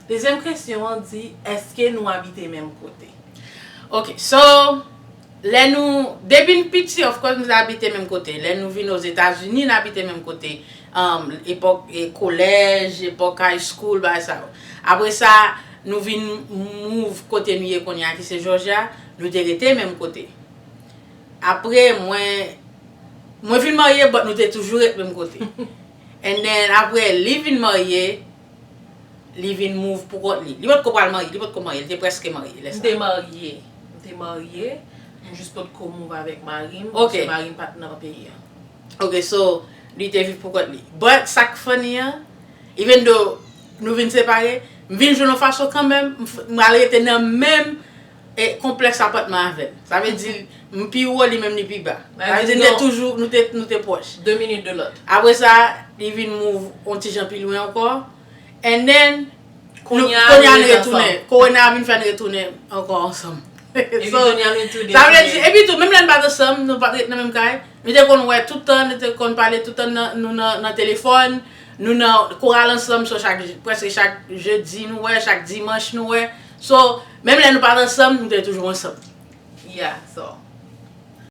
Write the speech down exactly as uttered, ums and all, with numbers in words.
Dezyèm kesyon an di, èske nou abite menm kote? Ok, so, lè nou, depi n piti, of course, nou te abite menm kote. Lè nou vin Ozetazini, n abite menm kote. Um, epòk e, kolèj, epòk high school, bagay sa yo. Apre sa, nou vin move kote nou ye kounye a, ki se Georgia, nou te rete menm kote. Apre, mwen, mwen vin marye, but nou te toujou ret menm kote. And then, apre, li vin marye, li vin move pou kont li. Li potko pral marye, li potko marye, li te prèske marye lè M sa. te marye. M te marye. M jis potko move avèk mari m, Ok. paske mari m pa t nan peyi a. Ok, so, li te viv pou kont li. But, sa k funny an, even though nou vin separe, m vin jwenn yon fason kanmenm, m f- m al rete nan menm e, konplèks apatman avè l. Sa vle di, m pi wo, li menm li pi ba. Sa vle di, nou te toujou, nou te, nou te pwòch. De minit de lòt. Apre sa, li vin move yon ti jan pi lwen ankò. And then, nou, Kounye a, kounye a nou nou ret retounen. ansanm. Kowona a vin fè n retounen ankò ansanm. Epi So, kounye a nou tou sa vle di, desann. Epi tou, menm lè n pa t ansanm, nou pa t ret nan menm kay, nou te konn wè tout tan, nou te konn pale tout tan nan, nou nan, nan telefòn, nou nan koral ansanm, so chak, prèske chak jedi nou wè, chak dimanch nou wè. So, menm lè nou pa t ansanm, nou te toujou ansanm. Yeah, so.